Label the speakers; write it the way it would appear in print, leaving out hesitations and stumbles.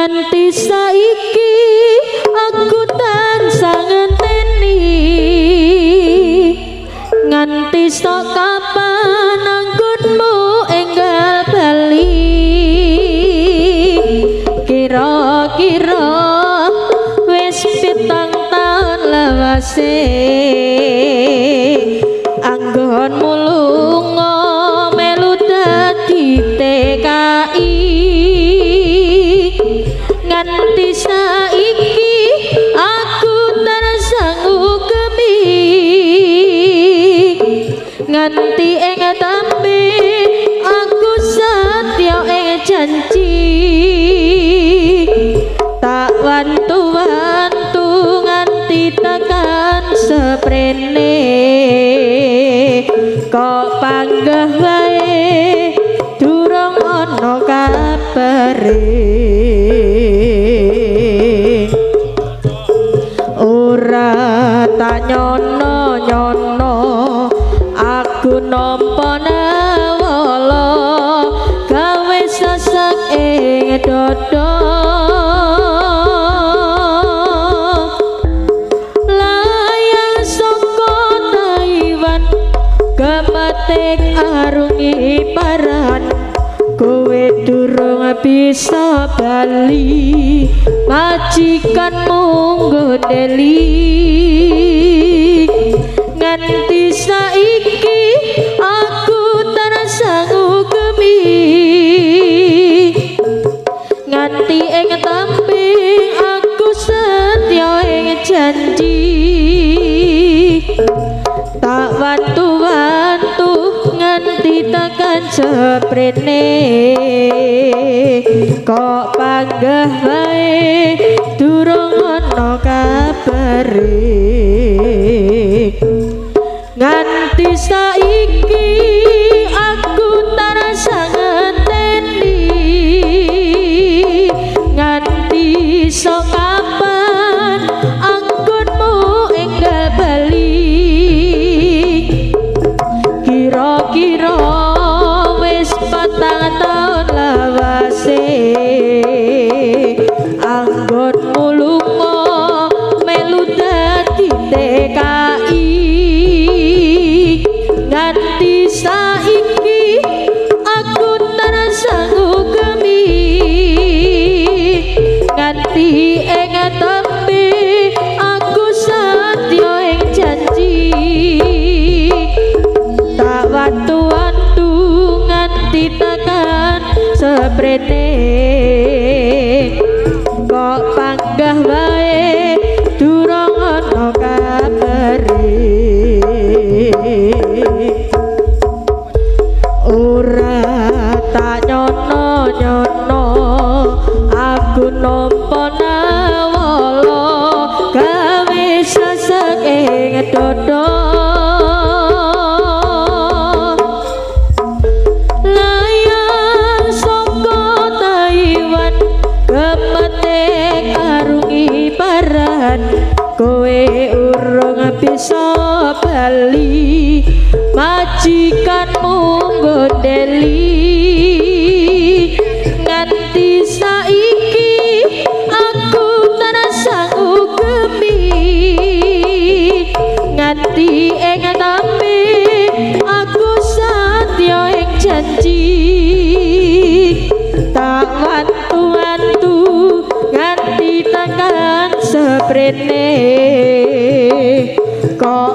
Speaker 1: Nganti saiki aku tansah ngenteni, nganti sok kapan anggonmu enggal bali. Kira-kira wis 7 taun lawase anggonmu lunga melu dadi TKI. Nganti saiki aku tersangu gemi, nganti ing tembe aku setya ing janji. Tak wantu-wantu nganti tekan seprene, kok panggah wae durung ana kabare. Ora tak nyono-nyono aku nampa nawala, gawe sesek ing dada. Layang saka Taiwan gemetik arungi paran, kowe durung bisa bali, majikanmu nggondeli. Nganti saiki aku tersangu gemi, nganti ing tembe aku setya ing janji. Tak wantu-wantu nganti tekan seprene, kok panggah wae durung ana kabare. Nganti saiki aku tansah ngenteni, nganti sok kapan anggonmu enggal bali. Kira-kira wis 4 taun lawase anggonmu lunga melu dadi TKI. Nganti saiki aku tersangu gemi, nganti ing tembe aku setya ing janji. Tak wantu-wantu nganti tekan seprene, kok panggah wae durung ana kabare. Ora tak nyono-nyono aku nampa nawala, gawe sesek ing dada. Layang saka Taiwan gemetik arungi paran, kowe urung bisa bali, majikanmu nggondeli. Nganti saiki aku tersangu gemi, nganti ing tembe aku satya ing janji. Tak wantu-wantu nganti tekan seprene, kok